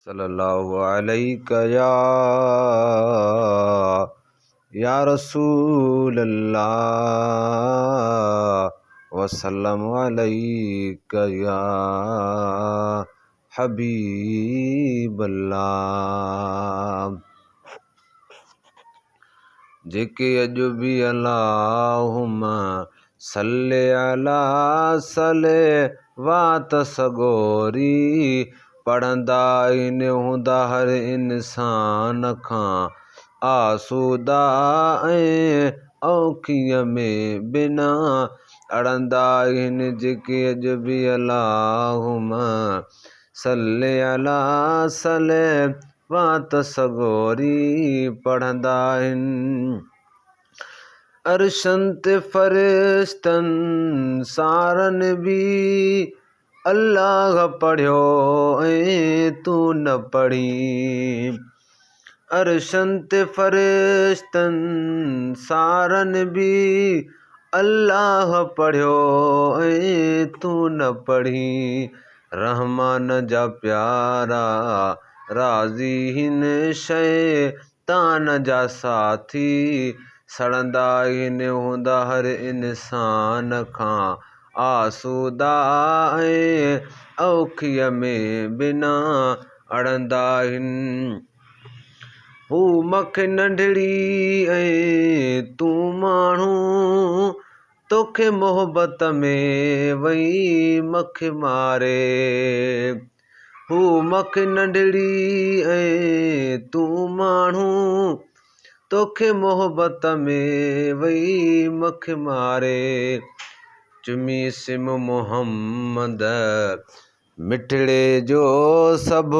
صلي الله عليڪ يا يا رسول الله وسلم عليڪ يا حبيب الله. جيڪي اڄ به اللهم صل علي صلي وات سڳوري پڙهندا آهن هوندا هر انسان کان آسودا ۽ اوکيء ۾ بنا اڙندا آهن جيڪي اڄ به اللهم صل علي صلي وات سڳوري پڙهندا آهن. عرشن تي فرشتن سارن به الله پڙهيو ۽ تون نه پڙهين. عرشن تي فرشتن سارن به الله پڙهيو ۽ تون نه پڙهين. رحمان جا پيارا راضي هن شيء تان جا ساٿي سڙندا آهن هوندا هر انسان کان آسودا ۽ اوکيء ۾ بنا اڙندا آهن. هو مک ننڍڙي ۽ تون ماڻهو توکي محبت ۾ وئي مک ماري. هو مک ننڍڙي ۽ تون ماڻهو توکي محبت ۾ وئي مک ماري. چمي سم محمد مٺڙي جو سڀ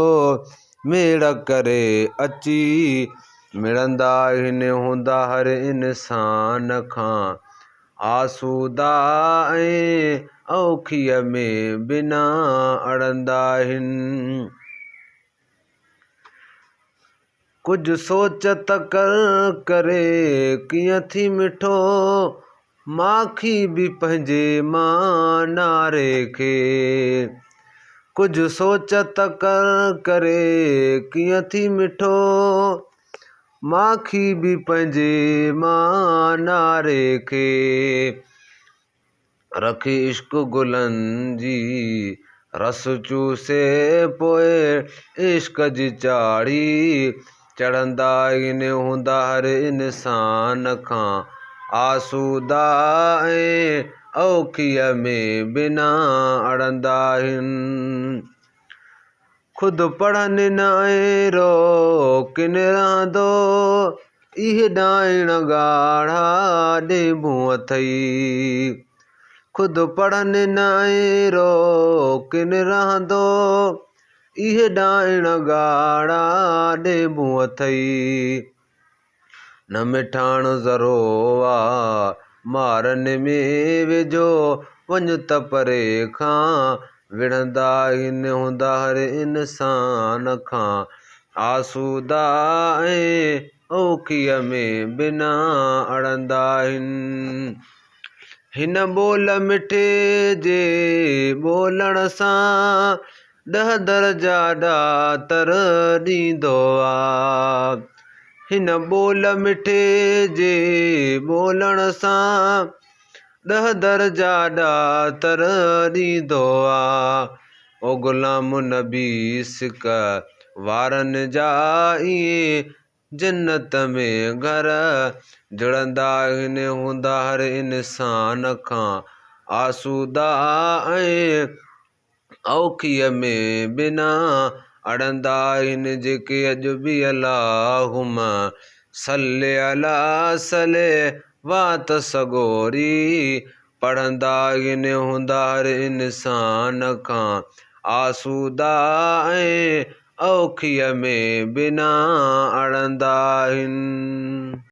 ميڙ ڪري اچي مڙندا آهن هوندا هر انسان کان آسودا ۽ اوکيء ۾ بنا اڙندا آهن. ڪجهه سوچ ته ڪر ڪري ڪيئن ٿي مٺو ماکي به پنهنجي ماناري کي. ڪجهه سوچ ته ڪر ڪري ڪيئن ٿي مٺو ماکي به پنهنجي ماناري کي. رکي عشق گلن جي رس چوسي پوء عشق جي چاڙهي چڙهندا آهن هوندا هر انسان کان آسودا ۽ اوکيء ۾ بنا اڙندا آهن. خود پڙهن نه ۽ روڪن رهندو اهي ڏائڻ ڳاڙها ڏينڀون اٿئي. خود پڙهن نه ۽ روڪن رهندو اهي ڏائڻ ڳاڙها ڏينڀون اٿئي. نه مٺاڻ ذرو آ مارن ۾ ويجهو وڃ ته پري کان وڙهندا آهن هوندا هر انسان کان آسودا ۽ اوکيء ۾ بنا اڙندا آهن. هن ٻول مٺي جي ٻولڻ سان ڏهه درجا ڏاتر ڏيندو آ. هن ٻول مٺي جي ٻولڻ سان ڏهه درجا ڏاتر ڏيندو آ. او غلام نبي سڪ وارن جا ائين جنت ۾ گهر جڙندا آهن هوندا هر انسان کان آسودا ۽ اوکيء ۾ بنا اڙندا آهن جيڪي اڄ به اللهم صل علي صلي وات سڳوري پڙهندا آهن هوندا هر انسان کان آسودا ۽ اوکيء ۾ بنا اڙندا آهن.